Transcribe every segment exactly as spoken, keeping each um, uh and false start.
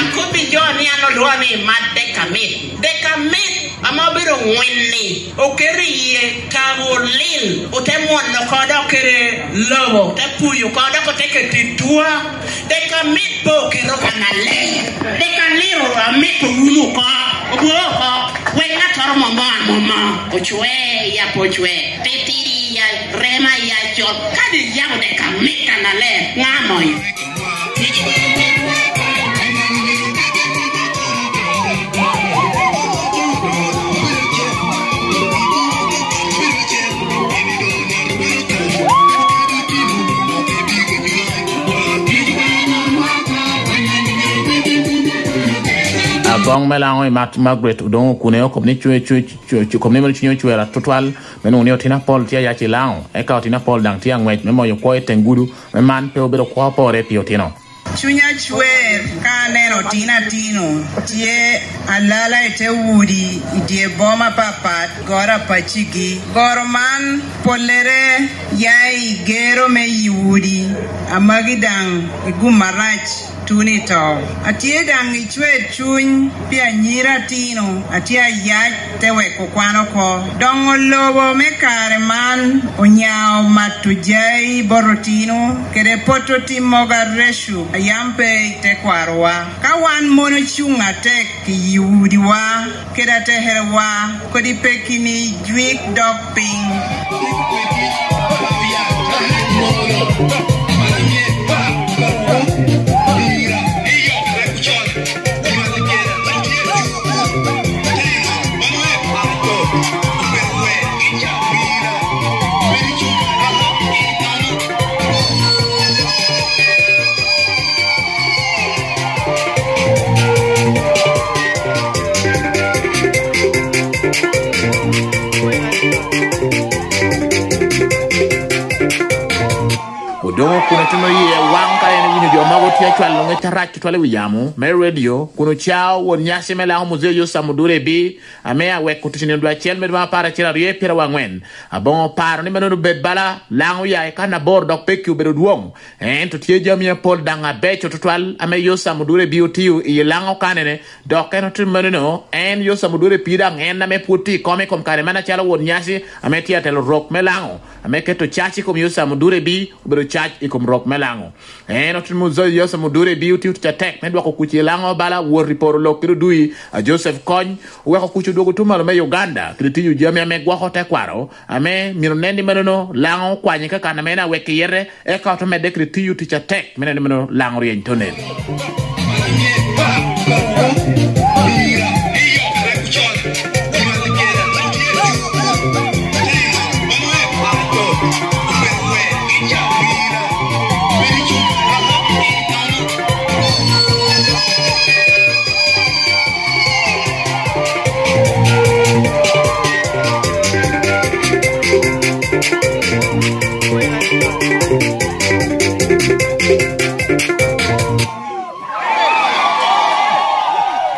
Akobbi jo ni an olwoŋo ni mat dek amit. Dek amit ame obedo ŋwen-ni oketo iye kabo olil, ote mwono oko dok kede lobo, ote puyo oko dok ote keto i twa. Dek amit pe oketo kannaler. Dek aliro amit owumo oko, obwo oko, wek ŋattoro mom amoma. Ocwe, ya pe ocwe, titidi, ya rema, ya col. Kadi iyabo dek amit kannaler, ŋa moyo? Aboŋ me Laŋo i Mat Margaret Odoŋo Okune okobo ni cwe-, cwe-, cwe-, cwe-, okobo ni meno cunye ocwer atutwal, me nwoŋo ni otino apol tye ayac i Laŋo, eka otino apol daŋ tye aŋwec me moyo kwo i teŋ gudo, me man pe obedo kwo apore pi otino. Cunya cwer ka aneno otino atino tye alala i te udi i dye boma apapat, goro apacigi. Goro man pollere ya i gero me yi udi, a magi daŋ i gum arac tuno i to. Atye daŋ i cwer cuny pi anyira atino a tye ayac te weko kwan oko. Doŋo lobo me kare man onyao mato jai bot otino kede poto tim mogo areco a yam pe i tekwarowa. Ka wan mon ocuŋ atek i yi udiwa kede atekerewa, kodi pekki-ni jwik dok piny. Odoŋo kun atimo iye waŋ ka en owinyo jo mogo tye acwalo ŋec arac tutwal i wi yamo me redio, kun ocao won nyaci me Laŋo Muzee Yosam Odur Ebii, ame aweko tic nino dwe acel me dwe apar acel aryo i pyeraryo angwen. Aboŋo paro ni mano obed bala Laŋo oya i kan abor dok pekki obedo dwoŋ. Ento tye jami apol daŋ abeco tutwal ame Yosam Odur Ebii otio i Laŋo kanene, dok en otimo meno. En Yosam Odur Ebii daŋ en ame pwod tye i kome i kom kare man acalo won nyaci ame tye atelo rok me Laŋo, ame keto cac i kom Yosam Odur Ebii obedo cac i kom rok me Laŋo. En otimo Yosam Odur Ebii otio tic atek me dwoko kuc i Laŋo bala, wot i poro lok kede odui a Joseph Kony, oweko kuc odwogo tuŋ malo me Uganda kede tiyo jami ame gwoko tekwaro, ame myero nen ni menono Laŋo okwanye ka kan ame en awek i yete, eka ote medde kede tiyo tic atek me neno ni meno Laŋo ryeny tonel.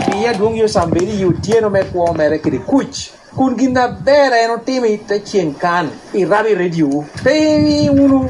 Miyo adwoŋ Yosam bedo i otyeno me kwo mere kede kuc, kun gin aber en otimo i te cen kan, irabo i rediowu. Pe iwunu,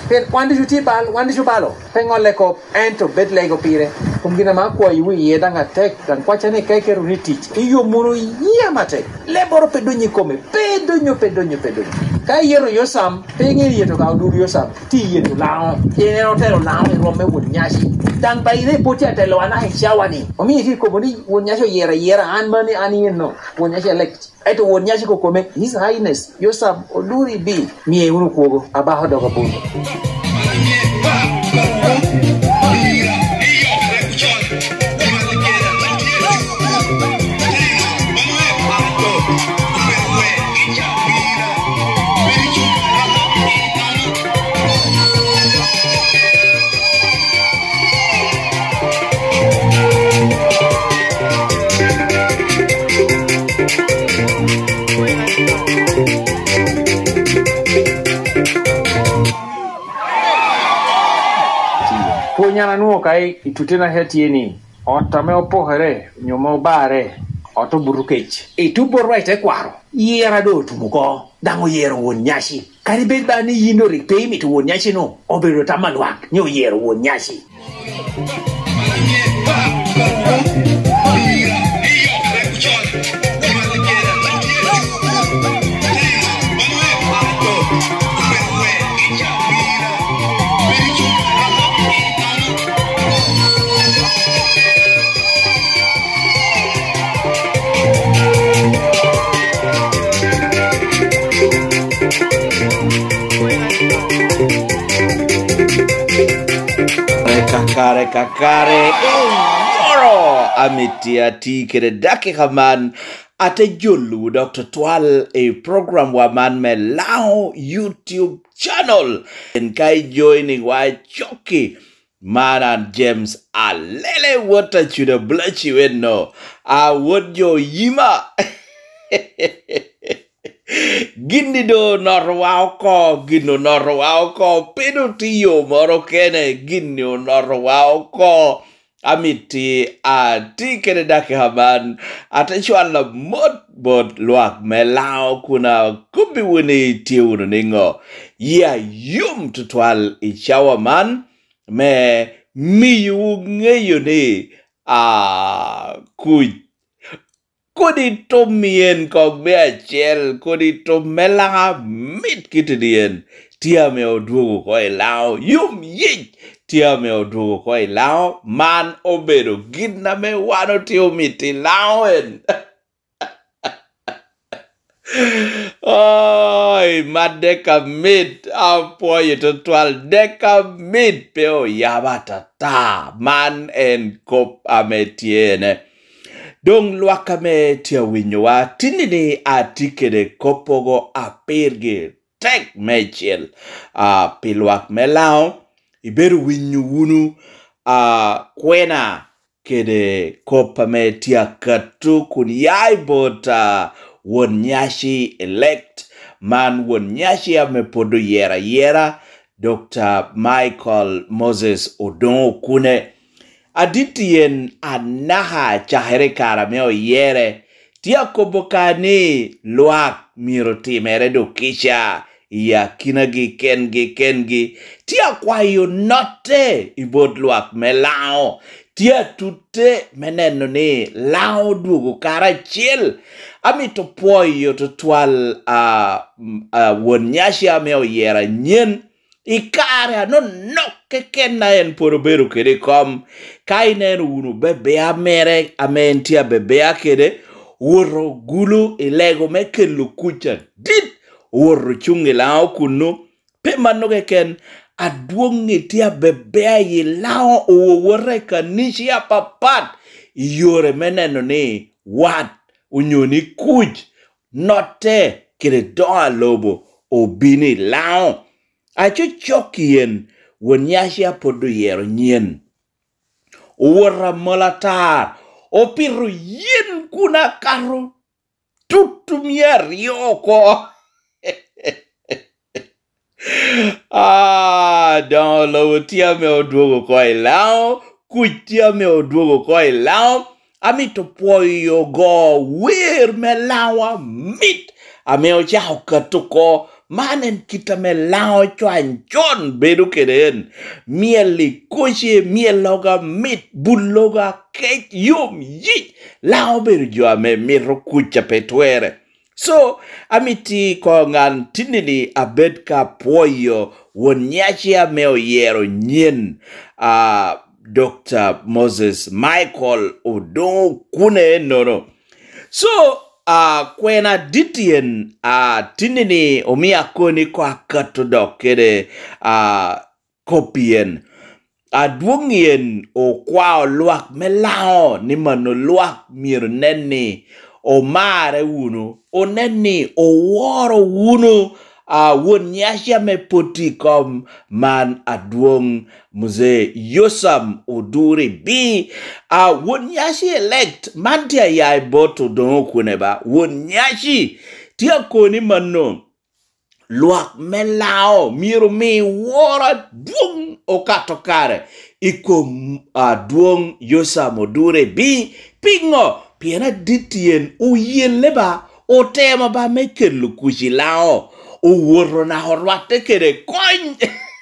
pien wan ducu tye bal, wan ducu balo. Pe ŋolle kop, ento bed lego pire. Kun gin ame akwayowu iye daŋ atek, daŋ kwacca ni ka iketo wunu i tic, iyom wunu yam atek. Lebboro pe donyo i kome, pe donyo, pe donyo, pe donyo. Ka iyeto Yosam, pe iŋeo yeto ka odur Yosam, ti yeto Laŋo. Pien en otelo Laŋo i rwom me won nyaci. Daŋ ba ine pwod tye atelo anaka i cawa-ni. Omio itye ikobo ni won nyaci oyero ayera, an mani, an eno, won nyaci elect. Ento won nyaci kokome, His Highness Yosam Odur Ebii, miye wunu kwogo, abako dog abolo. Yan anwoŋo ka i, i tutte na ka tye ni, ot ame opokere, onyo ame obarre, ot obuto kec. I tub botwa i tekwaro, yera doŋ otum oko, daŋ oyero won nyaci. Kadi bed ba ni yin doŋ rik pe imito won nyaci-nu, obedo tam a lwak ni oyero won nyaci. Kakare, kakare, kakare, iworo! Amiti ati kede dakika man, ate jolowu dok tutwal i program wa man me Laŋo YouTube channel. En ka i joining wa cokki, man an James Alele, wot a Cuda Blaci weno, a wot jo Oyima. Gin-ni doŋ onotowa oko, gin onotowa oko, pe doŋ tye yo moro kene, gin-ni onotowa oko. Amiti ati kede dakika man, ate cwalo amot bot lwak me Laŋo kun akobbiwu ni tye wunu niŋo. Yia yom tutwal i cawa man me miyowu ŋeyo ni, a, kuc kodi tum i en kong me acel, kodi tum me Laŋo mit kite ni en, tye ame odwogo oko i Laŋo, yom yic tye ame odwogo oko i Laŋo, man obedo gin ame wan otye omito i Laŋo en. Oi, man dek amit, apwoyo tutwal, dek amit pe oyabo atata, man en kop ame tye ene. Doŋ lwak ame tye awinyowa, tinni-ni atye kede koppogo apirgi tek meicel, a, pi lwak me Laŋo, ibedo winyo wunu, a, kwena kede kop ame tye akato kun ya i bot, a, won nyaci elect, man won nyaci ame pwod oyero ayera, Doctor Michael Moses Odongo Okune. Adit en anaka cakere i kare ame oyere, tye akobo ka ni lwak myero otimere doŋ kica i akinagi kengi kengi. Tye akwayo notte i bot lwak me Laŋo. Tye atutte me neno ni Laŋo odwogo karacel. Amito pwoyo tutwal, a, a, won nyaci ame oyero anyen. I kare anonok keken a en pwod obedo kede i kom, ka ineno wunu bebea mere ame en tye abebea kede, owoto ogulu i lego me kelo kuc adit, owoto ocuŋ i Laŋo kunnu. Pe mano keken, adwoŋ-ŋi tye abebea i Laŋo, owowote i kanici apapat i yore me neno ni wat onyo ni kuc, notte kede doŋo a lobo obino i Laŋo. Acocok i en, won nyaci a pwod oyero nyen, owoto amol atar, opito yen kun akato tutu mia aryo oko. Ah, doŋo lobo tye ame odwogo oko i Laŋo, kuc tye ame odwogo oko i Laŋo. Amito pwoyo ogo wer me Laŋo amit ame ocako kato oko. Man en kit ame Laŋo cwany con bedo kede en. Myel i koce, myel loga mit, bul loga kec, yom yic. Laŋo obedo jo ame mito kuc a pe twere. So, amiti koŋ an tinni-ni abed ka pwoyo won nyaci ame oyero nyen, a, Doctor Moses Michael Odongo Okune ennono. So, a, kwena adit en, a, tinni-ni omio akoni ko akato dok kede, a, kop pien adwoŋ en okwao lwak me Laŋo ni mano lwak myero nen ni omarre wunu, onen ni oworo wunu, a, won nyaci ame pwod tye i kom man adwoŋ Mzee Yosam Oduri B. A, won nyaci elect man tye aya i bot Odongo Okune ba, won nyaci tye akoni mano. lwak me Laŋo myero mi woro adwoŋ okato kare i kom adwoŋ Yosam Odure. Bi piŋo? Pien adit tyen oyelle ba, otemo ba me kelo kuc i Laŋo, owoto naka orwatte kede kony.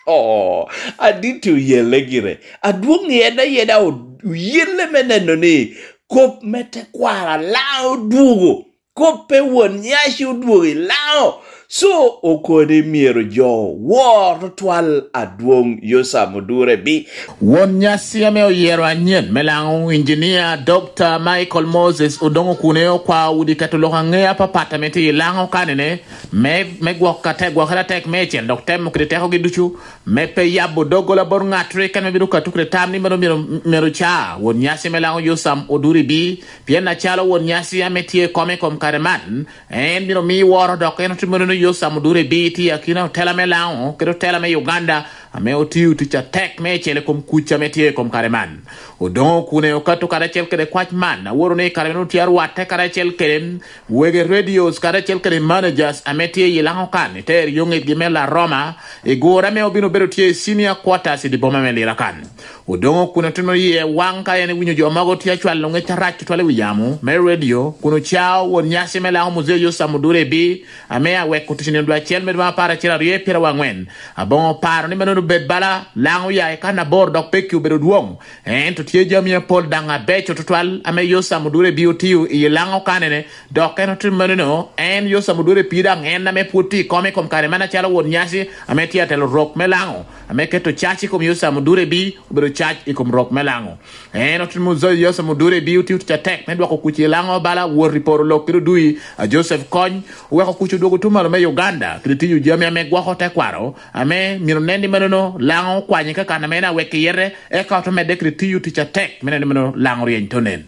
Oh, adit oyelle gire. Adwoŋ i en ayeda o-, oyelle me neno ni kop me tekwaro Laŋo odwogo. Kop pe won nyaci odwogo i Laŋo. So, okoni myero jo wor tutwal adwoŋ Yosam Odure. Bi won nyasi ame oyero anyen me Laŋo, Injinia Dokta Michael Moses Odongo Okune okwao udi keto lok aŋe apapat ame tye i Laŋo kanene me, me gwok ate-, gwokere atek meicel, dok temo kede tekogi ducu me pe yabo doggola bot ŋat rikan me bino kato kede tam ni mano myero, myero ca won nyasi me Laŋo Yosam Odure Bi, pien acalo won nyasi ame tye i kome i kom kare man, en myero mi woro, dok en otimo ni Yosam Odure Bi tye akina otela me Laŋo kede otela me Uganda ame otio tic atek meicel i kom kuc ame tye i kom kare man. Odongo Okune okato karacel kede kwac man, aworo ni i kare meno tye arwatte karacel kede wege radios karacel kede managers ame tye i Laŋo kan, i te eryoŋetgi me Laroma, i gure ame obino bedo tye i senior quarters i dye boma me Lira kan. Odongo Okune otimo iye waŋ ka en ewinyo jo mogo tye acwalo ŋec arac tutwal i wi yamo me radio, kun ocao won nyasi me Laŋo Muzee Yosam Odure Bi, ame aweko tic nino dwe acel me dwe me apar acel aryo i pyerawo aŋwen. Aboŋo paro ni mano obed bala Laŋo oya i kan abor dok pekki obedo dwoŋ, ento tye jami apol daŋ abeco tutwal ame Yosam Odure Bi otio i Laŋo kanene, dok en otimo meno. En Yosam Odure Bi daŋ en ame pwod tye i kome i kom kare man acalo won nyasi ame tye atelo rok me Laŋo, ame keto cac i kom Yosam Odure Bi obedo cac i kom rok me Laŋo. En otimo Muzee Yosam Odure Bi otio tic atek me dwoko kuc i Laŋo bala wot i poro lok kede odui a Joseph Kony, oweko kuc odwogo tuŋ malo me Uganda kede tiyo jami ame gwoko tekwaro, ame myero nen ni manono Laŋo okwanye ka kan ame en awek i yete, eka ote medde kede tiyo tic atek me neno ni mano Laŋo ryeny te onen.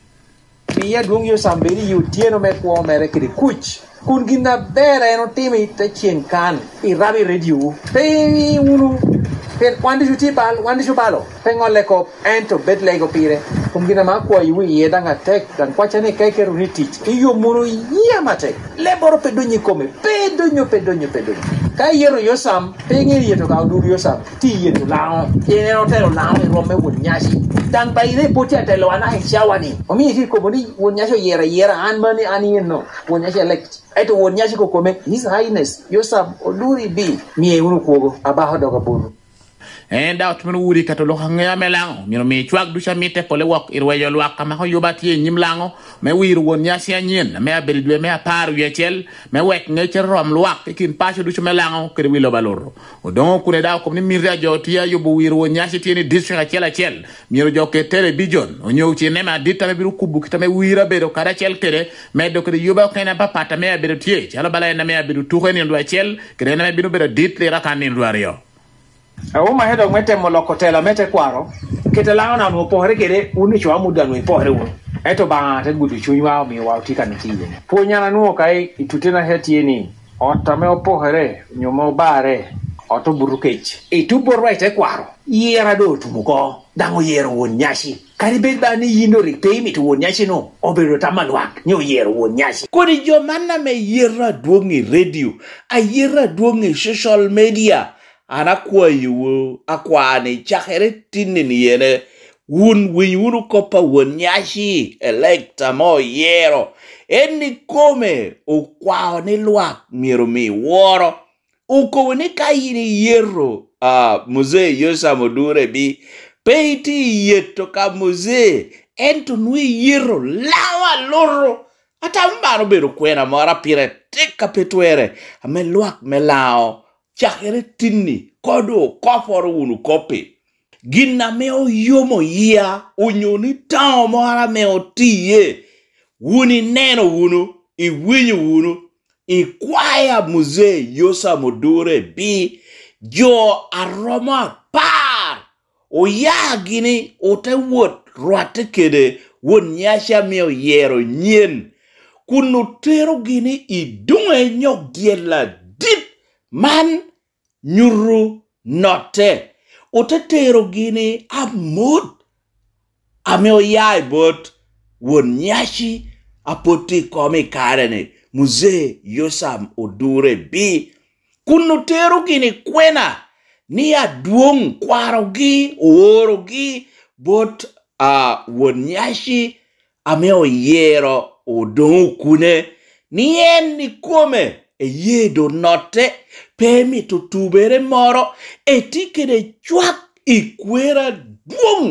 Miye adwoŋ Yosam bed i otyeno me kwo mere kede kuc, kun gin aber en otimo i te cen kan, irabo i rediowu. Pe iwi wunu, pien wan ducu tye bal, wan ducu balo, pe ŋolle kop, ento bed lego pire. Kun gin ame akwayowu iye daŋ atek, daŋ kwacca ni ka iketo wunu i tic, iyom wunu yam atek. Lebboro pe donyo i kome, pe donyo, pe donyo, pe donyo. Ka iyeto Yosam, pe iŋeo yeto ka oduro Yosam, ti yeto Laŋo. Pien en otelo Laŋo i rwom me won nyaci. Daŋ ba ine pwod tye atelo anaka i cawa-ni. Omio itye kobo ni won nyaci oyero ayera, an mani, an yen no, won nyaci elect. Ento won nyaci kokome, His Highness Yosam Oduri Bi, miye wunu kwogo, abako dog aboto. En daŋ otimo wunu udi keto lok aŋea me Laŋo, myero omi cwak ducu amitte pole wok i rweyo lwak a mako yuba tye i nyim Laŋo, me wiro won nyaci anyen, ame abedo i dwe me apar wie acel, me wek ŋeccere rom lwak i kin paco ducu me Laŋo kede wi lobo alutu. Odongo Okune daŋ okobo ni miti a jo tye a yubo wiro won nyaci tye ni district acel acel myero jo ket telebijon onyo cinema adit ame bino kubo kit ame wir abedo karacel kede medo kede yube okene apapat ame abedo tye, calo bala en ame abedo tuko i nino dwe acel, kede en ame bino bedo adit liro akan nino dwe aryo. Auma Hedok me temo loko tela me tekwaro, kete Laŋo na onwoŋo opokere kede wun i co amut daŋ onwoŋo ipokere wunu. Ento Obaŋa te gudo cunywa, omiowa otye ka niki iye. Pwony an anwoŋo ka i, i tutena te tye ni, ot ame opokere, onyo ame obarre, ot obuto kec. I tub botwa i tekwaro, yera doŋ otum oko, daŋ oyero won nyaci. Kadi bed ba ni yin doŋ rik pe imito won nyaci-nu, obedo tam a lwak ni oyero won nyaci. Kodi jo man ame yeto adwoŋ i redio, ayeto adwoŋ i social media, an akwayowu, akwa ni cakere tinni ni ene, wun winy wunu kop a won nyaci, elect ame oyero. En ikome okwao ni lwak myero omi woro. Okobo ni ka yin iyeto, ah, Muzee Yosam Odure Bi, pe itye iyeto ka Muzee, ento nwoŋo iyeto Laŋo alutu. Atamo man obedo kwena moro a pire tek a pe twerre, ame lwak me Laŋo cakere tinni, kodo okoporo wunu kop-pi. Gin ame oyomo yia, onyo ni taŋo moro ame otiye, wun ineno wunu, iwinyo wunu, i kwaya Muzee Yosam Odure Bi, jo a romo apar oya gini ote wot rwatte kede won nyaci ame oyero nyen, kun otero gini i duŋe nyok dyel adit. Man nyuto notte, ote tero gini amot ame oya i bot won nyaci a pwod tye i kome i kare-ni, Muzee Yosam Odure Bi. kun oterogi ni kwena ni adwoŋ kwarogi oorogi bot a won nyaci ame oyero Odoŋo Okune, ni en ikome eye doŋ notte, pe emito tubere moro, etye kede cwak i kwer adwoŋ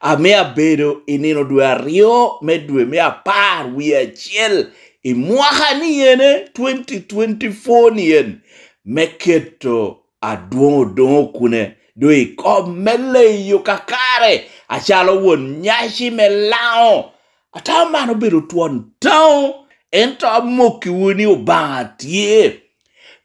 ame abedo i nino dwe aryo me dwe me apar wie acel i mwaka ni ene twenty twenty-four ni en, me keto adwoŋ Odoŋo Okune doŋ i kom me leyo kakare acalo won nyaci me Laŋo. Ata man obedo twon taŋo, ento amokkiwu ni Obaŋa tye,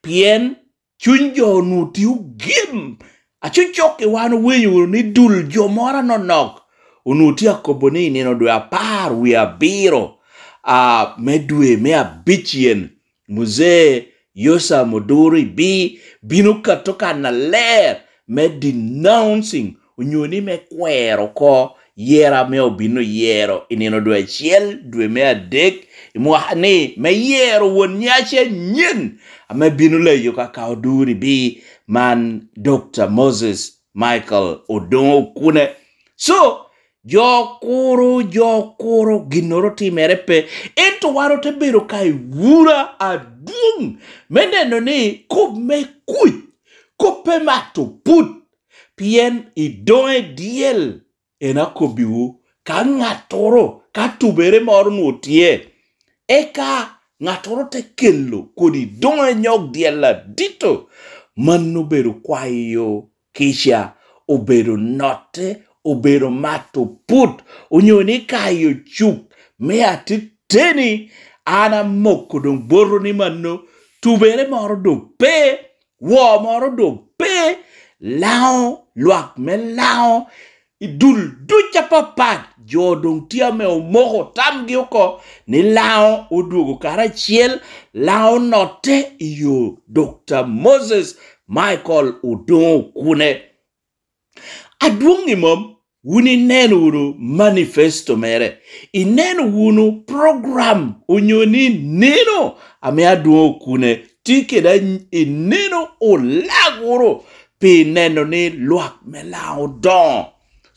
pien cuny jo onwoŋo tye ogem. Acocok i wan owinyo wunu ni dul jo moro anonok onwoŋo tye akobo ni i nino dwe apar wie abiro, a, me dwe me abicel, Muzee Yosam Oduri bi-, bino kato kannaler me denouncing onyo ni me kwero oko yero ame obin oyero i nino dwe acel, dwe me adek, i mwaka ni, me yero won nyaci anyen ame bino leyo kaka Oduri bi man Dokta Moses Michael Odoŋo Okune. So, jo kuro, jo kuro, ginnoro timere pe. Ento wan ote bedo ka i wura adwoŋ me neno ni kop me kuc, kop me mato put, pien i doŋe dyel en akobbiwu, ka ŋattoro, ka tubere moro onwoŋo tye, eka ŋattoro te kelo kodi doŋe nyok dyel adito, mano obedo kwayo kica, obedo notte, obedo mato put, onyo ni kayo cuk me atiteni, an amoko doŋ boto ni mano tubere moro doŋ pe, woo moro doŋ pe, Laŋo, lwak me Laŋo, i dul duc apapat, jo doŋ tye ame omoko tamgi oko ni Laŋo odwogo karacel, Laŋo onotte i yo Dokta Moses Michael Odoŋo Okune. Adwoŋ i mom, wun ineno wunu manifesto mere, ineno wunu program onyo ni neno ame Adwoŋ Okune tye kede, ineno olagoro pi neno ni lwak me Laŋo odoŋo.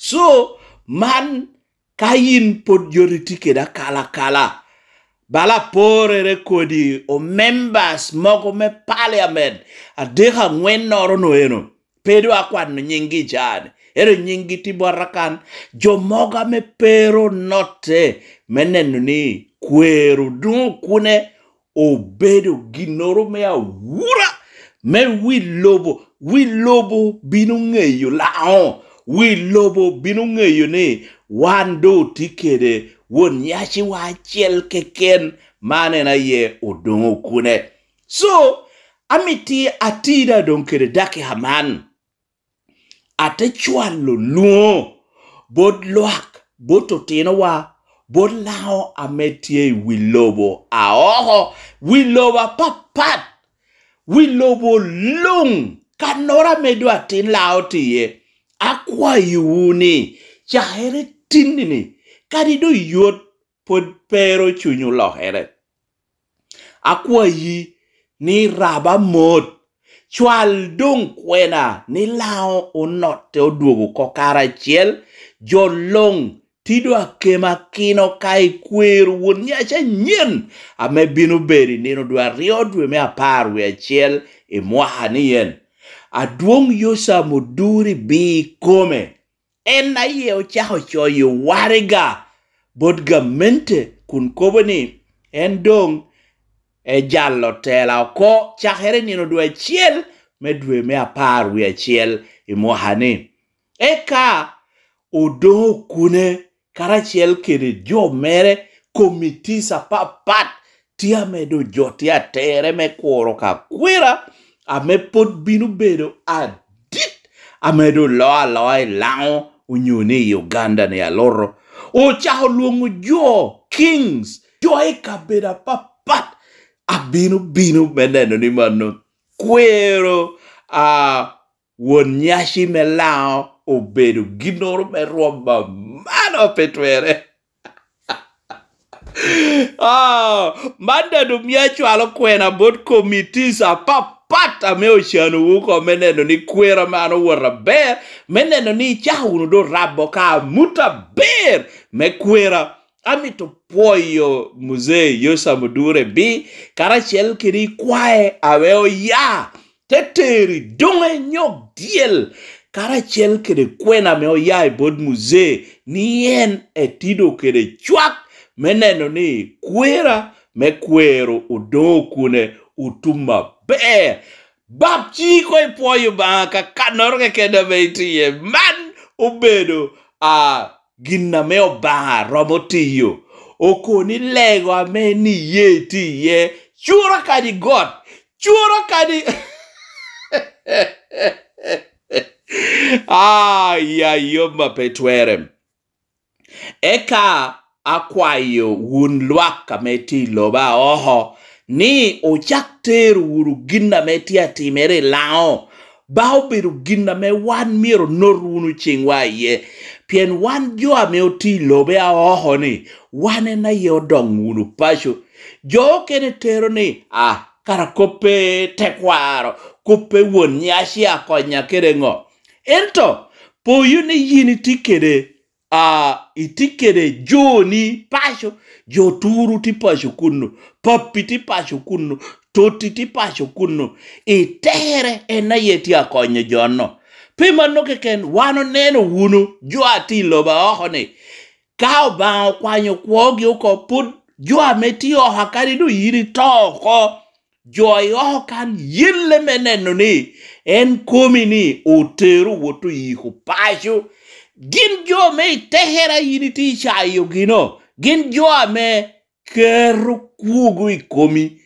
So, man ka yin pwod yot itye kede akalakala, bala aporere kodi o members mogo me parliament adek aŋwennoro noeno, pe doŋ akwano nyinggi i caa-ni, ento nyinggi tye bota kan, jo mogo ame pe ru onotte me neno ni kwero Odoŋo Okune obedo ginnoro me awura me wi lobo. Wi lobo bino ŋeyo Laŋo, wi lobo bino ŋeyo ni wan doŋ otye kede won nyaciwa acel keken, man en aye Odoŋo Okune. So, amito ati daŋ doŋ kede dakika man, ate cwalo lwoŋo bot lwak, bot otinowa, bot Laŋo ame tye i wi lobo aoko, wi lobo apapat, wi lobo luŋ, kannoro ame doŋ atin Laŋo tye iye. Akwayowu ni, cakere tinni-ni, kadi doŋ yot pwod pe ru cuny olokere. Akwayi ni rab amot, cwal doŋ kwena ni Laŋo onotte odwogo oko karacel, jo luŋ ti doŋ akemo akino ka i kwero won nyaci anyen ame bino bedo i nino dwe aryo dwe me apar wie acel i mwaka ni en. Adwoŋ Yosam Oduri bi ikome, en aye ocako coyo waraga bot gamente kun kobo ni en doŋ ejalo tela oko cakere nino dwe acel me dwe me apar wie acel i mwaka-ni. Eka Odoŋo Okune karacel kede jo mere, committees apapat, tye ame doŋ jo tye atere me kuro ka kwera, ame pwod bino bedo adit, ame doŋ loo aloa i Laŋo onyo ni i Uganda-ni aluto. Ocako lwoŋo jo, kings, jo i kabedo apapat, abino bino me neno ni mano kwero, a, won nyaci me Laŋo obedo ginnoro me rwom amalo pe twerre. Ah, man daŋ omio acwalo kwena bot committees apapat apapat ame ocanowu oko, me neno ni kwera man owoto aber, me neno ni icako wunu doŋ rabo ka amut aber me kwera. Amito pwoyo Muzee Yosam Odure Bi, karacel kede ikwae ame oya te tero i doŋe nyok dyel, karacel kede kwena ame oya i bot Muzee, ni en etido kede cwak me neno ni kwera me kwero Odoŋo Okune otum aber. Bab, ci koŋ ipwoyo Obaŋa ka kannoro keken ame itye iye. Man obedo, a, gin ame Obaŋa romo tiyo. Okoni lego ame ni ye itye iye, cura kadi got, cura kadi, a, ya yom a pe twere. Eka akwayo wun lwak ame tye i lobo aoko ni ocak tero wunu gin ame tye atimere i Laŋo, ba obedo gin ame wan myero onot wunu ciŋwa iye. Pien wan jo ame otye i lobe aoko-ni, wan en aye odoŋ wunu paco. Jo okene tero ni, "Ah, kara kop pe tekwaro, kop pe won nyaci akonya kede ŋo?" Ento poyo ni yin itye kede, a, itye kede joni paco, jo turu tye paco kunnu, pappi tye paco kunnu, totti tye paco kunnu, itere en aye tye akonyo jo-no. Pi mano keken, wan oneno wunu jo a tye i lobo aoko-ni, ka Obaŋa okwanyo kwogi oko, pwod jo ame tye oko, kadi doŋ yin ito oko, jo i oko kan yelle me neno ni en komi-ni otero wot oyiko paco. Gin jo me itekere a yin itye icayo gino, gin jo ame keto kwogo i komi.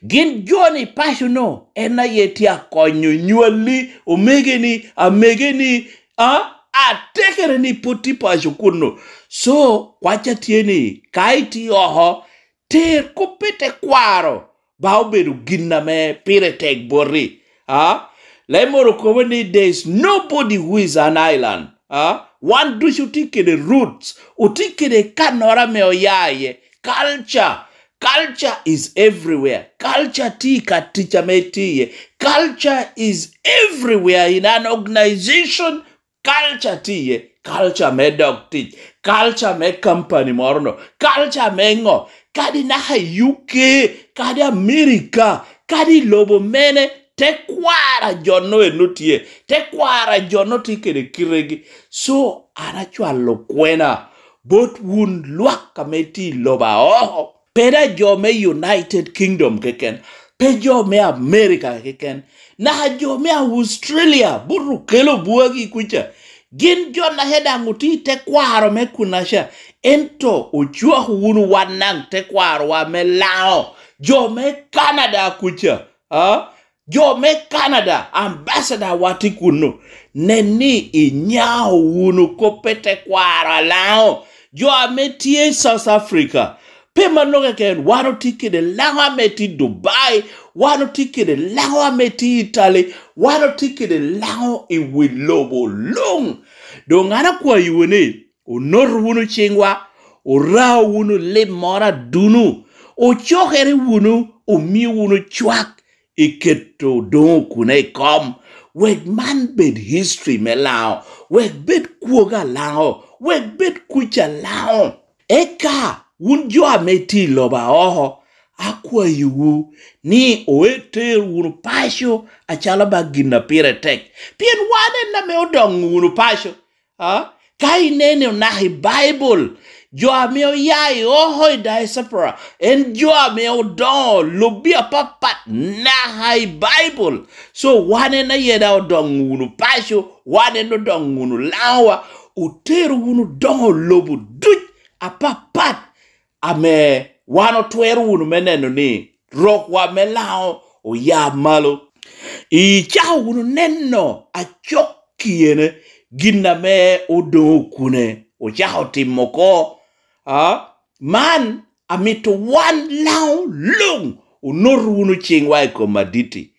Gin jo-ni paco-no en aye tye akonyo nywalli, omegeni, amegeni, a, atekere ni pwod tye paco kunnu. So, kwacca tye ni, ka itye oko, ter kop i tekwaro, ba obedo gin ame pire tek boti. A? Leb moro kobo ni, "There is nobody who is an island." A? Wan ducu otye kede roots, otye kede kannoro ame oya iye. Culture, culture is everywhere. Culture tye i ka tic ame itye iye. Culture is everywhere in an organization. Culture tye iye, culture me dog tic, culture me company moro-no, culture me ŋo, kadi naka i U K, kadi America, kadi i lobo mene, tekwaro a jo-no eno tye, tekwaro a jo-no tye kede kitegi. So, an acwalo kwena bot wun lwak ame tye i lobo aoko. Pe daŋ jo me United Kingdom keken, pe jo me America keken, naka jo me Australia, buto kelo bwagi kuca. Gin jo naka daŋ otye i tekwaro me kunaca, ento ocwako wunu wan daŋ tekwarowa me Laŋo, jo me Canada kuca, a? Jo me Canada, ambassador wa tye kunnu. Nen ni inyao wunu kop i tekwaro a Laŋo. Jo ame tye i South Africa, pe mano keken, wan otye kede Laŋo ame tye i Dubai, wan otye kede Laŋo ame tye i Italy, wan otye kede Laŋo i wi lobo luŋ. Doŋ an akwayowu ni, onoto wunu ciŋwa, orao wunu lim moro aduno, ocokere wunu, omio wunu cwak, iketo Odoŋo Okune i kom, wek man bed history me Laŋo, wek bed kwogo a Laŋo, wek bed kuc a Laŋo. Eka wun jo ame tye i lobo aoko, akwayowu ni oter wunu paco acalo ba gin a pire tek, pien wan en ame odoŋ wunu paco. A? Ka ineno naka i Baibul, jo ame oya i oko i diaspora, en jo ame odoŋo lobbi apapat naka i Baibul. So, wan en aye daŋ odoŋ wunu paco, wan en odoŋ wunu Laŋowa, otero wunu doŋo lobo duc apapat ame wan otwero wunu me neno ni rokwa me Laŋo oya malo. Icako wunu neno acok kyene gin ame Odoŋo Okune ocako timo oko. A? Man amito wan Laŋo luŋ onoto wunu ciŋwa i kom aditi.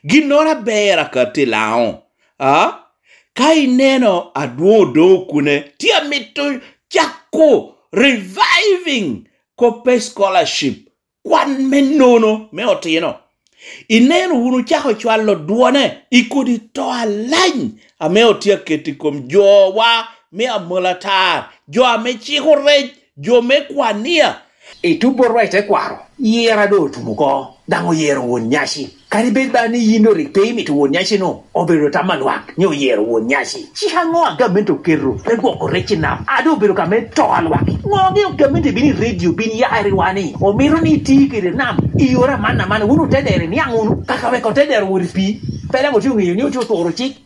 Ginnoro aber akatti Laŋo. A? Ka ineno adwoŋ Odoŋo Okune, tye amito cako reviving koppe scholarship, kwan me nono me otino. Ineno wunu ocako cwalo dwone i kodi to alany ame otye aketo i kom jowa me amolatar, jo ame ciko rec, jo me kwania. I tubborwa i tekwaro, yera doŋ otum oko, daŋ oyero won nyaci. Kadi bed ba ni yin doŋ rik pe imito won nyaci-nu, obedo tam a lwak ni oyero won nyaci. Cik aŋo a gamente oketo me gwoko rec i nam, a doŋ obedo ka me to a lwak? Ŋo omiyo gamente bino i redio, bino ya i riwa ni, omito ni iti kede nam i yore aman aman, wun ote dero iniaŋ wunu, kaka wek ote dero wot i pii? Pe daŋ otye oŋeyo ni otye oturo cik.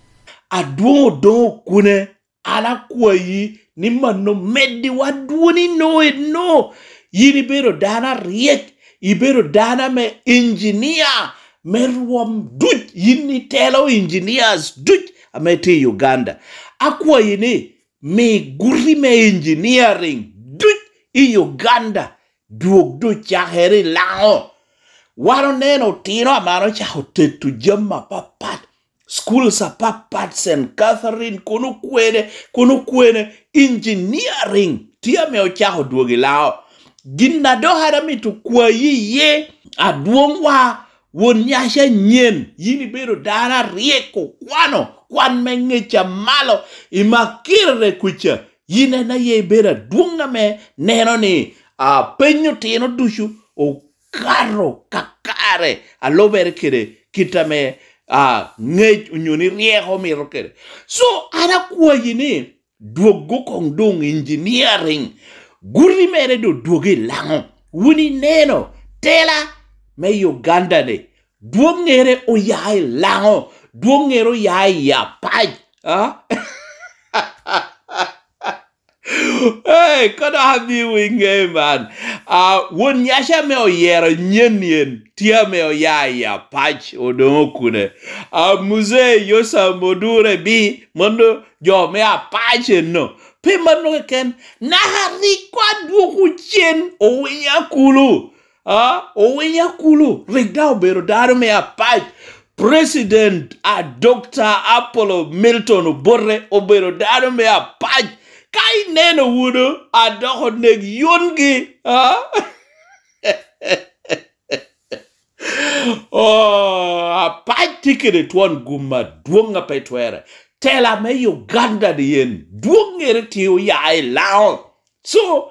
Adwoŋ Odoŋo Okune, an akwayi ni mano meddiwa dwoni no eno. Yin ibedo dano aryek, ibedo dano ame engineer me rwom duc, yin itelo engineers duc ame tye i Uganda. Akwayi ni mi guti me engineering duc i Uganda dwog doŋ cakere i Laŋo. Wan oneno otino ame an ocako teto jami apapat, schools apapat, Saint Catherine, kono kwene, kono kwene, engineering tye ame ocako dwogo i Laŋo. Gin a dok an amito kwayi iye, adwoŋwa, won nyaci anyen, yin ibedo dano aryek, okwano kwan me ŋec a malo i Makerere kuca. Yin en aye ibedo adwoŋ ame neno ni, a, peny otino ducu okato kakare a lubere kede kit ame, a, ŋec onyo ni ryeko mito kede. So, an akwayi ni, dwoggo koŋ doŋ engineering, guti mere doŋ dwogo i Laŋo. Wun ineno tela me Uganda-ni, dwoŋŋere oya i Laŋo, dwoŋŋere oya i Apac, a? Hey, kono amiwu iŋe man. A, won nyaci ame oyero nyen yen tye ame oya i Apac, Odoŋo Okune. A, Muzee Yosam Odure bi, mano jo me Apac eno. Pe mano keken, naka rik adwoko cen Owiny Akulu. A, Owiny Akulu rik daŋ obedo dano me Apac. President, a, Doctor Apollo Milton Obote obedo dano me Apac. Ka ineno wunu, a, dok onek yungi, a? Oh, Apac tye kede twon gum adwoŋ a pe twere. Tela me Uganda-ni en dwoŋŋere tye oya i Laŋo. So,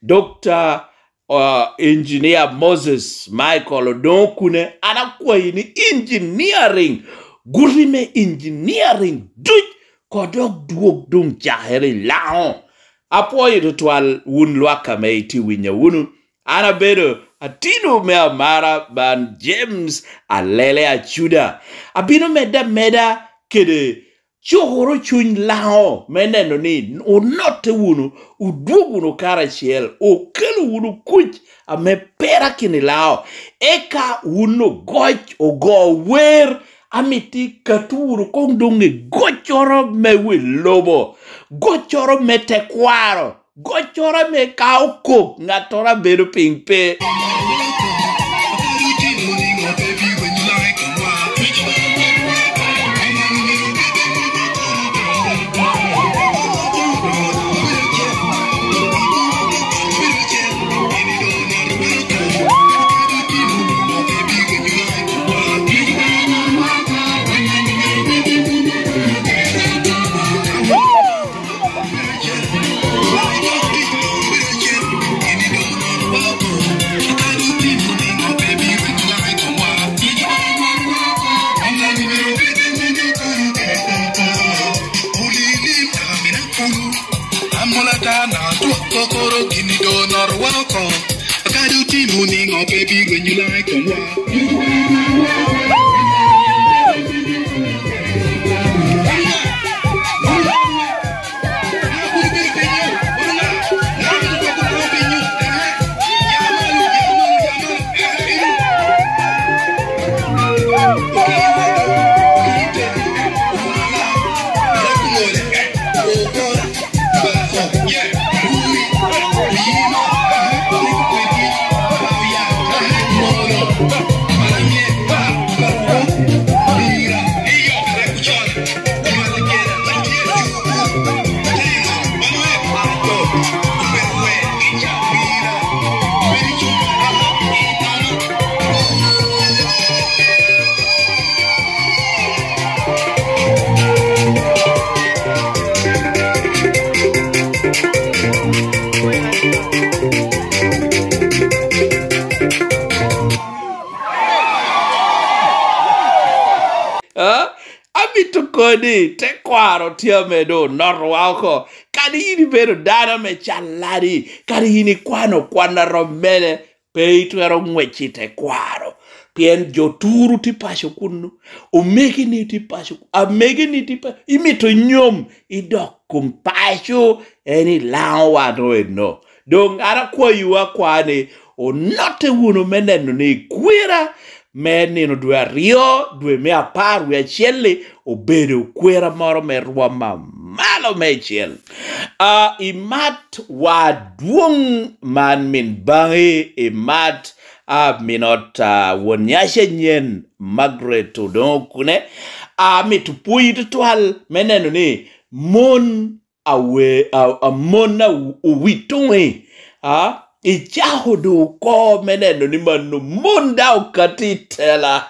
Doctor, uh, Engineer Moses Michael Odoŋo Okune, an akwayi ni engineering, guti me engineering duc koŋ dok dwog doŋ cakere i Laŋo. Apwoyo tutwal wun lwak ame itye winyo wunu. An abedo atino me amara man James Alele Acuda. Abino medde ameda kede cukuru cuny Laŋo me neno ni onotte wunu, odwog wunu karacel, okelo wunu kuc ame perakino i Laŋo. Eka wun ogoc, ogo wer, amito ikatu wunu koŋ doŋ i goccoro me wi lobo, goccoro me tekwaro, goccoro me ka okok, ŋattoro a bedo piny pe. Amolata na twok kokoro gini do norwa oko. Kadi otimo niŋo pe bi rwenyo laŋ i komwa. A? Amito koni, tekwaro tye ame doŋ onotowa oko. Kadi yin ibedo dano ame calladi, kadi yin ikwano kwan a rom mene, pe itwero ŋwec i tekwaro. Pien jo turu tye paco kunnu, omegini tye paco, amegini tye paco, imito nyom idok kom paco, en i Laŋo wa doŋ eno. Doŋ an akwayowu akwa ni, onotte wunu me neno ni kwera me nino dwe aryo, dwe me apar wie acel-li, obedo kwera moro me rwom a malo meicel. A, imat wa adwoŋ man min baŋi, imat, a, min ot, a, won nyaci anyen, Margaret Odongo Okune. Amito pwoyi tutwal me neno ni mon awe-, a, a mon a owito ŋi, a, icako doŋ oko me neno ni mano mon daŋ okatti i tela.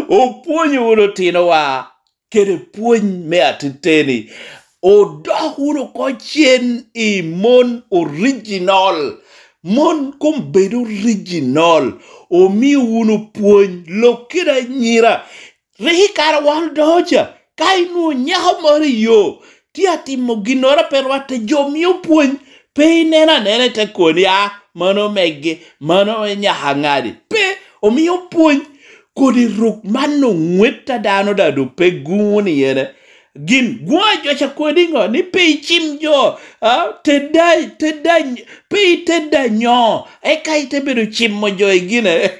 Opwonyo wunu otinowa kede pwony me ateteni. Odok wunu oko cen i mon original. Mon kombeddi original. Omio wunu pwony, lok kede anyira. Rik i kare a wan odoŋo ca, ka inwoŋo nyako moro i yo, tye atimo ginnoro a pe rwatte, jo mio pwony, pe ineno anena ite koni, "A, mano megi, mano me nyaka ŋadi." Pe, omio pwony. Kodi ruk man oŋwet a dano daŋ doŋ pe guŋo ni ene. Gin guŋo a jo ca kodi ŋo? Ni pe icim jo, a, tedda, tedda, pe itedda nyo, eka ite bedo cimo jo i gine.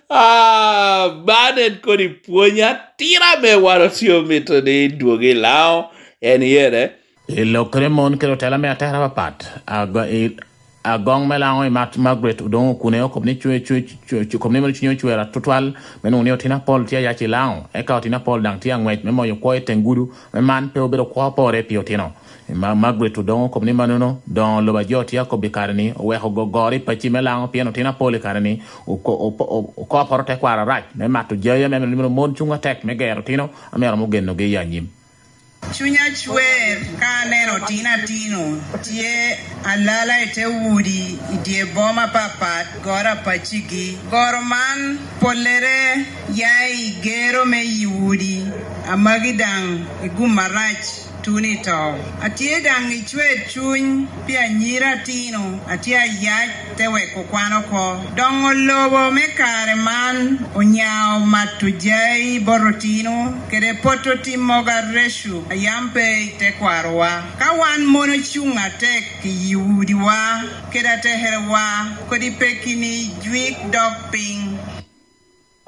Ah, man en kodi pwony atira ame wan otye omito ni dwogo i Laŋo, en yere. I lok kede mon kede otela me atera apapat, ago-, i, agoŋ me Laŋo i Mat-, Margaret Odongo Okune okobo ni cwe-, cwe-, cwe-, cwe-, okobo ni meno cunye ocwer atutwal, me nwoŋo ni otino apol tye ayac i Laŋo, eka otino apol daŋ tye aŋwec me moyo kwo i teŋ gudo, me man pe obedo kwo pore pi otino. Ma-, Margaret Odongo okobo ni mannono, doŋo lobo a jo tye akobbi kare-ni, oweko gogoro i pacci me Laŋo, pien otino apol i kare-ni oko-, opo-, o-, okoporo tekwaro arac me mato jai ame myero mon cuŋ atek me gero otino ame romo genogi i anyim. Cunya cwer ka aneno otino atino tye alala i te udi i dye boma apapat, goro apaccigi. Goro man pollere ya i gero me yi udi, a magi daŋ i gum arac tuno i to. Atye daŋ i cwer cuny pi anyira atino a tye ayac te weko kwan oko. Doŋo lobo me kare man onyao mato jai bot otino kede poto tim mogo areco a yam pe i tekwarowa. Ka wan mon ocuŋ atek i yi udiwa kede atekerewa, kodi pekki-ni jwik dok piny.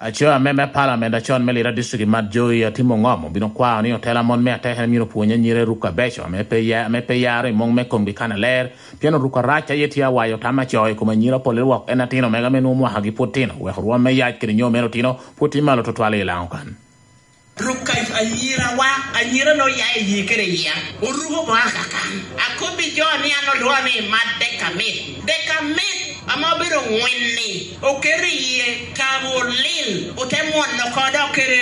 Aco ame me Parliament acon me Lira District i Mat Joyi, Atim Ongom, obino kwao ni otela mon me atekere myero opwony anyira i ruk abeco ame pe ya-, ame pe yaro i mung me komgi kannaler, pien oruk arac aye tye awayo tam acoo i kom anyira pol i rwok en atino mega ame nwoŋo mwakagi pwod tino, wek rwom me yac kede nyo mere otino pwod tye malo tutwal i Laŋo kan. Ruk a-, anyirawa, anyira ne oya i yie kede iya, oruko boŋo akakan. Akobbi jo ni an olwoŋo ni mat dek amit. Dek amit ame obedo ŋwin-ni, oketo iye kabo olil, ote mwono oko dok kede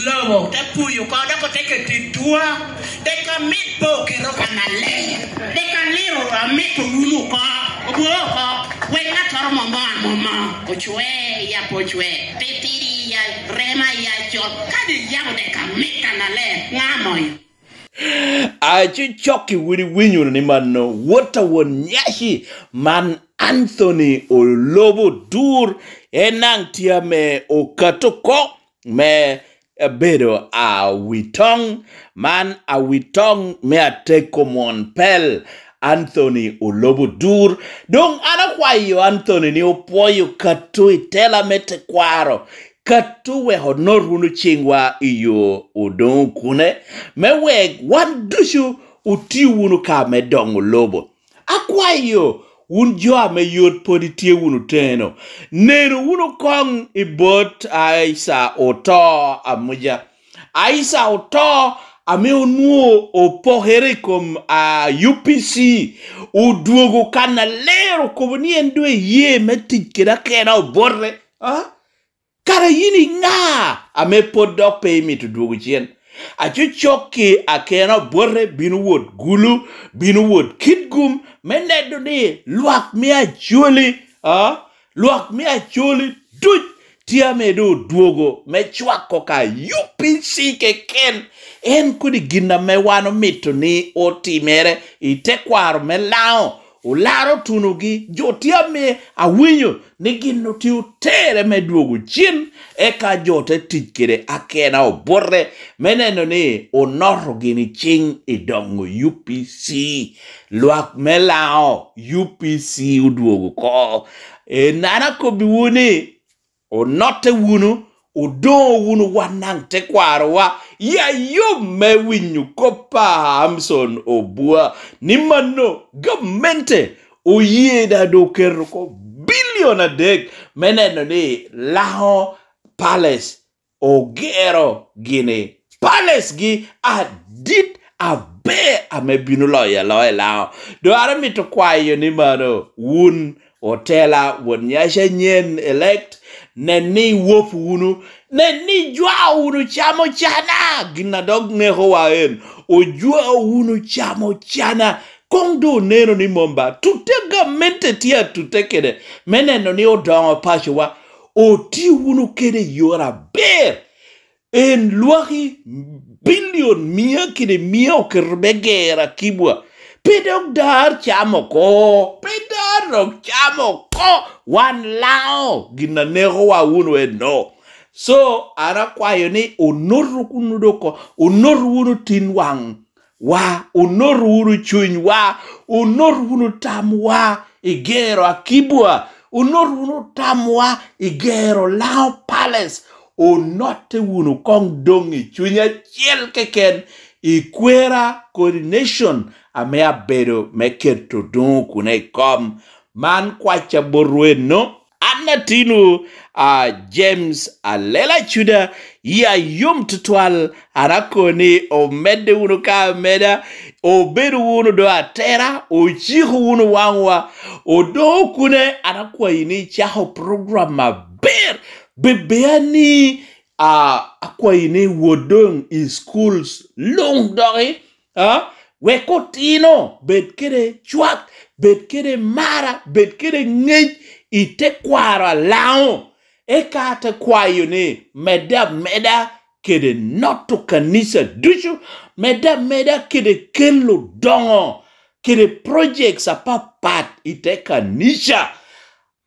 lobo, ote puyo oko dok ote keto i twa. Dek amit pe oketo kannaler. Dek aliro amit owumo oko, obwo oko, wek ŋattoro mom amoma. Ocwe, ya pe ocwe. Titidi ya, rema ya col. Kadi yabo dek amit kannaler, ŋa moyo? Acucok-ki wun iwinyo wunu ni mano, wot a won nyaci man Anthony Olobo Dur, en daŋ tye ame okato oko me bedo awitoŋ, man awitoŋ me ateko mwon pel, Anthony Olobo Dur. Doŋ an akwayo Anthony ni opwoyo kato i tela me tekwaro, kato wek onot wunu ciŋwa i yo Odongo Okune, me wek wan ducu otio wunu ka me doŋo lobo. Akwayo wun jo ame yot pwod itye wunu teno, nenu wunu koŋ i bot Aisha Oto Amuja. Aisha Oto ame onwoŋo opokere i kom, a, U P C, odwogo kannaler okobo ni en doŋ eye me tic kede Akena Obote. A? Kara yin i ŋa ame pwod dok pe imito dwogo cen? Acucok-ki Akena Obote bino wot Gulu, bino wot Kitgum, me neno ni lwak me Acholi, a, Lwak me Acholi duc tye ame doŋ odwogo me cwako ka U P C keken. En kodi gin ame wan omito ni otimere i tekwaro me Laŋo, olaro tunogi. Jo tye ame awinyo ni gin otye otere me dwogo cen, eka jo te tic kede akena obote me neno ni onoto gini ciŋ i doŋo U P C. Lwak me Laŋo, U P C odwogo oko. En an akobbiwu ni, onotte wunu, odoŋo wunu wan daŋ tekwarowa. Ya yom me winyo kop a Amson Obua ni mano gamente oye da doŋ oketo oko bilion adek me neno ni Laŋo Palace ogero gini palace gi adit aber ame bino loyo aloya i Laŋo. Doŋ an amito kwayo ni mano, wun otela, won nyaci anyen elect, nen ni iwop wunu, nen ni ijwao wunu camo cana, gin a dok nekowa en, ojwao wunu camo cana. Koŋ doŋ oneno ni mom ba tutte gamente tye atutte kede me neno ni odoŋo pacowa, oti wunu kede i yore aber. En lwaki bilion mia kede mia oketo me gero akibwa. Pe dok dar cam oko, pe dar dok cam oko, wan Laŋo gin a nekowa wunu eno. So, an akwayo ni onoto wunu dok, onoto wunu tin waŋ wa, onoto wunu cunywa, onoto wunu tamwa i gero akibwa, onoto wunu tamwa i gero Laŋo Palace, onotte wunu koŋ doŋ i cuny acel keken i kwera coordination ame abedo me keto doŋo kuno i kom. Man kwacca botwu eno. An atinwu, a, James Alela Cuda, ya yom tutwal, an akobo ni omedde wunu ka ameda, obedo wunu do atera, ociko wunu waŋwa, odoŋo kune, an akwayi ni icako program aber, bebea ni, a, akwayi ni wot doŋ i schools luŋ doki, a, wek otino bed kede cwak, bed kede mara, bed kede ŋec i tekwaro a Laŋo. Eka ate kwayo ni medde ameda kede noto kanica ducu, medde ameda kede kelo doŋo kede projects apapat i te kanica.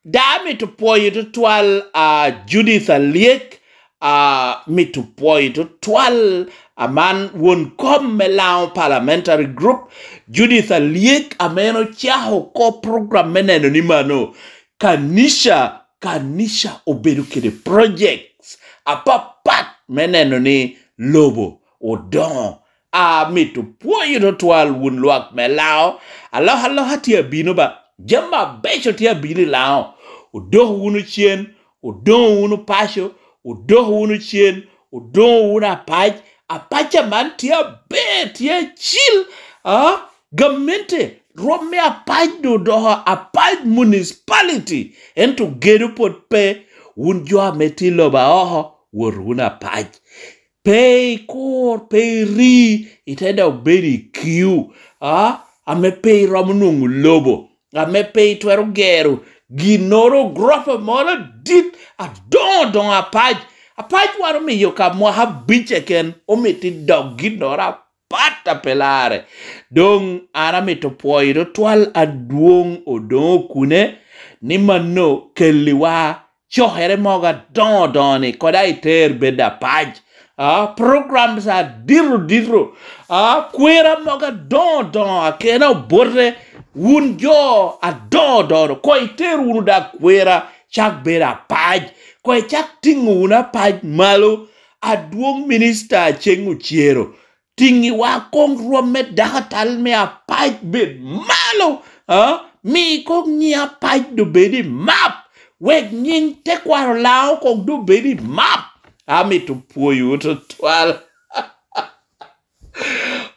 Daŋ amito pwoyo tutwal, a, Judith Alyek, a, mito pwoyo tutwal, a, man won kom me Laŋo Parliamentary Group, Judith Alyek, ame en ocako oko program me neno ni mano kanica, kanica obedo kede projects apapat me neno ni lobo odoŋo. Amito pwoyo tutwal wun lwak me Laŋo. Alokaloka tye abino ba, jami abeco tye abino i Laŋo. Odoko wunu cen, odoŋo wunu paco, odoko wunu cen, odoŋo wunu apac. Apac aman tye aber, tye acil. A, gamente, rwom me apac doŋ odoko apac municipality, ento gedo pwod pe. Wun jo ame tye i lobo aoko, wot wunu apac. Pe ikur, pe iri, ite dok bedo i kiu, a, ame pe iromo nwoŋo lobo, ame pe itwero gero ginnoro, gorofa moro adit, adoŋo doŋo apac. Apac wan omiyo ka mwaka abic keken, omito idok ginnoro apat a pe larre. Doŋ an amito pwoyo tutwal adwoŋ Odoŋo Okune, ni mano kelliwa cokere mogo adoŋo doŋo ni kodi a iter bed apac. A, programs adito dito, a, kwera mogo adoŋo doŋo, akena obote, wun jo adoŋo doŋo, koŋ iter wunu da kwera cak bed apac, koŋ icak tiŋo wunu apac malo. Adwoŋ minista Aceng Ocero, tiŋiwa koŋ rwom me dako atal me apac bed malo, a? Mi koŋ nyiŋ apac doŋ bed i map, wek nyiŋ tekwaro Laŋo koŋ doŋ bed i map. Amito pwoyowu tutwal.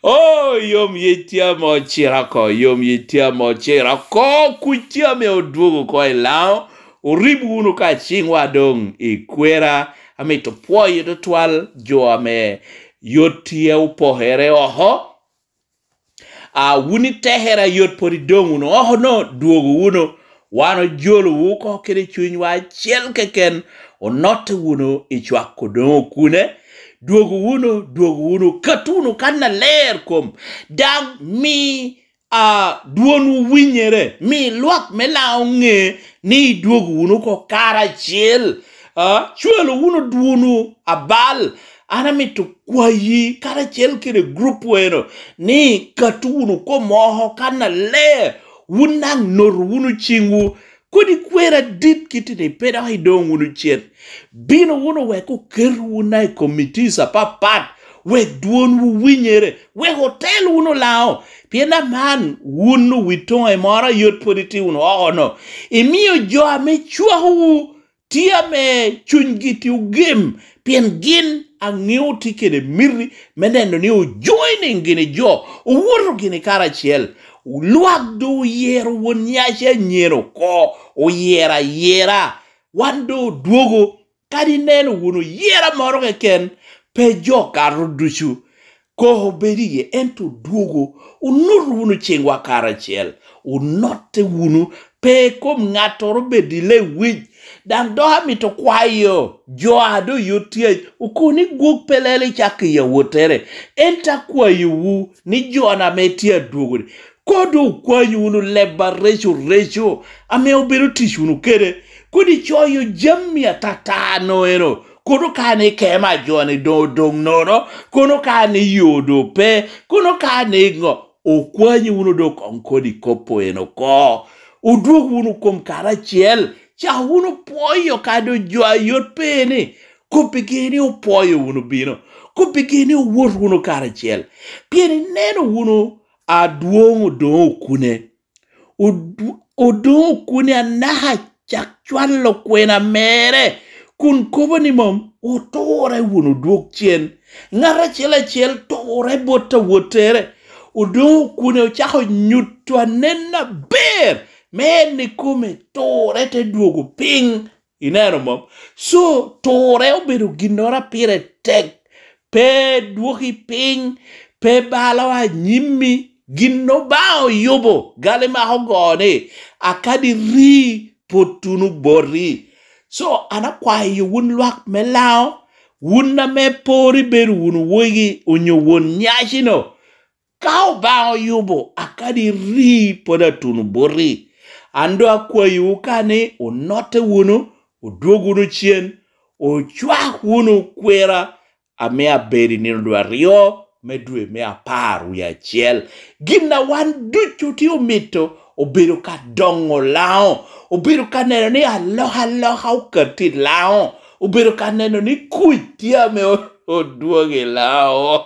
Oh, yom yec tye ame ociro oko, yom yec tye ame ociro oko, kuc tye ame odwogo oko i Laŋo, orib wunu ka ciŋwa doŋ i kwera. Amito pwoyo tutwal jo ame yot tye opokere oko. A, wun itekere a yot pwod idoŋ wunu oko no, dwogo wunu, Wan ojolowu oko kede cunywa acel keken, onotte wunu i cwako doŋ okune, dwogo wunu, dwogo wunu, kat wunu kannaler kom, daŋ mi, a, dwonwu winyere, mi lwak me Laŋo ŋe ni idwogo wunu oko karacel, a, cwalo wunu dwonwu abal. An amito kwayi karacel kede gurup weno ni kat wunu kom oko kannaler, wun daŋ noto wunu ciŋwu, kodi kwer adit kit-ti pe dok idoŋ wunu cen. Bino wunu wek oket wunu i committees apapat, wek dwonwu winyere, wek otel wunu Laŋo. Pien aman wun owitoŋe moro a yot pwod itye wunu oko-no. Imio jo ame cwakowu tye ame cunygi tye ogem, pien gin aŋeo tye kede miti me neno ni ojoining gini jo, owoto gini karacel. Lwak doŋ oyero Won Nyaci anyen oko, oyero ayera. Wan doŋ odwogo, kadi ineno wunu yera moro keken, pe jo kato ducu. Koko bedo iye, ento odwogo, onoto wunu ciŋwa karacel, onotte wunu, pe kom ŋattoro bed i lewic. Daŋ dok amito kwayo jo a doŋ yot tye, okoni gwok pe lelo i cak i awottere, ento akwayowu ni jo-na ame tye adwogo-ni, koŋ doŋ okwanyo wunu leb areco reco ame obedo tic wunu kede, kodi coyo jami atata-no eno, kono ka ni kema a jo-ni doŋ odoŋ nono, kono ka ni yo doŋ pe, kono ka ni ŋo, okwanyo wunu doŋ koŋ kodi kop-pu eno oko. Odwog wunu kom karacel, cak wunu pwoyo ka doŋ jo a yot pe ni, kobbigi ni opwoyo wunu bino, kobbigi ni owot wunu karacel. Pien ineno wunu adwoŋ Odoŋo Okune. Odw-, Odoŋo Okune anaka cak cwalo kwena mere, kun kobo ni mom, oturre wunu dwog cen. Ŋat acel acel turre bot awottere. Odoŋo Okune ocako nyuto anen aber, me en ikome turre te dwogo piny. Ineno mom? So, turre obedo ginnoro a pire tek, pe dwoki piny, pe balo anyimmi, gin Obaŋa oyubo, gal imako ogo ni, "Akadi ri pwod tuno boti." So, an akwayo wun lwak me Laŋo, wun ame pwod ibedo wunu wegi onyo Won Nyaci-no, ka Obaŋa oyubo, akadi ri pwod atuno boti. An doŋ akwayowu ka ni onotte wunu, odwog wunu cen, ocwak wunu kwera ame abedo i nino dwe aryo me dwe me apar wie acel. Gin a wan ducu tye omito obedo ka doŋo Laŋo, obedo ka neno ni alokaloka okatti i Laŋo, obedo ka neno ni kuc tye ame o-, odwogo i Laŋo.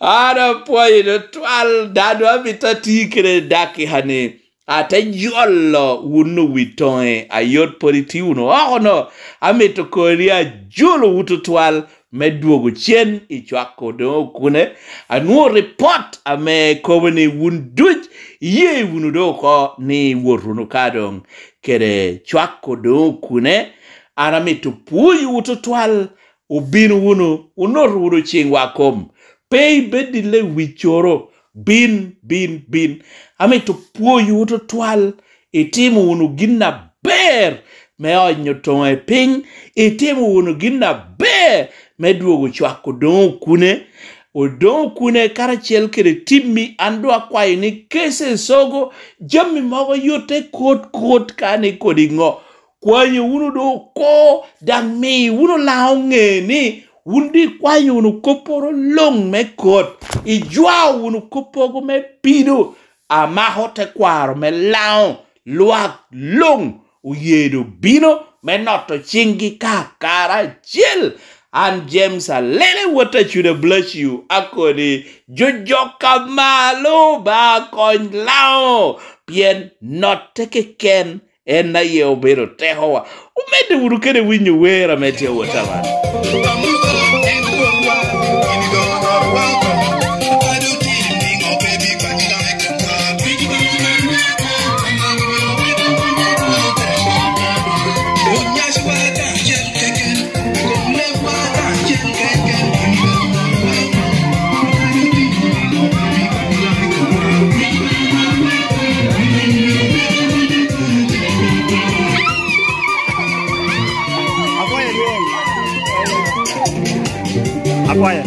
An apwoyo tutwal, dano amito ati kede dakika-ni, ate jolo wun owi toŋe, ayot pwod itye wunu oko-no. Amito koni ajolowu tutwal me dwogo cen i cwako Odoŋo Okune. Anwoŋo ripot ame kobo ni wun duc iye wunu doŋ oko ni iwot wunu ka doŋ kede cwako Odoŋo Okune. An amito pwoyowu tutwal, obin wunu, onoto wunu ciŋwa kom. Pe ibed i lewiccoro. Bin, bin, bin. Amito pwoyowu tutwal. Itimo wunu gin aber me onyo toŋe piny. Itimo wunu gin aber me dwogo cwako Odoŋo Okune. Odoŋo Okune karacel kede timmi, an doŋ akwayo ni kece sogo, jami mogo yotte kot kot ka ni kodi ŋo. Kwanyo wunu doŋ oko, daŋ mi wunu Laŋo ŋe ni wun doŋ ikwanyo wunu kopporo luŋ me kot, ijwao wunu koppogo me pido, amako tekwaro me Laŋo, lwak luŋ oye doŋ bino me noto ciŋgi ka karacel. An James Alele, wot a Cuda, bless you, akoni, jojok a malo, ba kony Laŋo, pien notte keken en aye obedo tekowa. Omedde wunu kede winyo wer ame tye awot aman. Akwayo.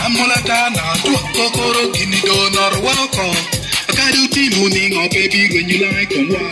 Amolata na twak kokoro gini do nor woko. Kadi otimo niŋo pe biro nyula i komwa.